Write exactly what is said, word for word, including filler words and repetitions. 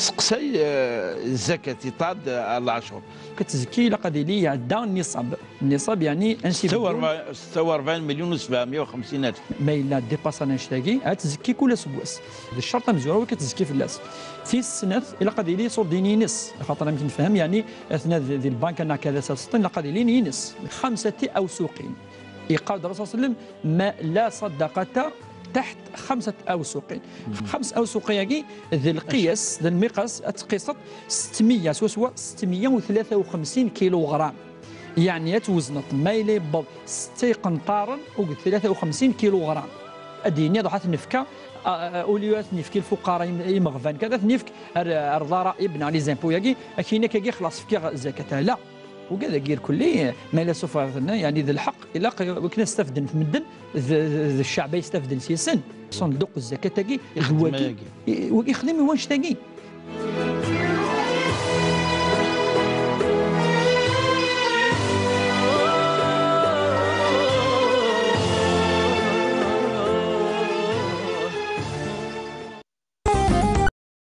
Seqsay, eh, zzakat, iṭṭad, eh, lɛecur. Tzekka ilaq ad yili iɛedda nniṣab. Nniṣab yeɛni ansi ستة وأربعين مليون وسبعمية وخمسين ألف. Ma yella dépassé annect-agi, ad tzekki kul aseggas. D ccerṭ amezwaru i tzekki fell-as. Tis snat, ilaq ad yili sur din-ines, axaṭer amek nefhem, yeɛni atna di lbanka neɣ kada sasṭen, ilaq ad yili ines. خمسة أوسق. Yeqqar-d Rasul صلى الله عليه وسلم: ما لا صدقة تحت خمسة أوسق. Xems awsuq-agi d lqiyas, d lmiqas, ad tqiseḍ ستمية swaswa, ستمية وثلاثة وخمسين kilogram. Yeɛni ad twezneḍ ma yella yewweḍ setta iqenṭaren akked tlata u xemsin kiluɣram. Ad d-yini ruḥ ad t-nefk, au lieu ad t-nefk i lfuqara, imeɣban kan, ad t-nefk ar ḍaraib neɣ les impôts-agi, akin akkagi xlaṣ fkiɣ zakat. La, ugad-agi irkelli, ma yella sufɣeɣ-ten, yeɛni d lḥeqq, ilaq wakken ad stafden medden, d cceɛb ay stafden s-yasen. Ṣenduq zzakat-agi d wagi, ixdem i wannect-agi.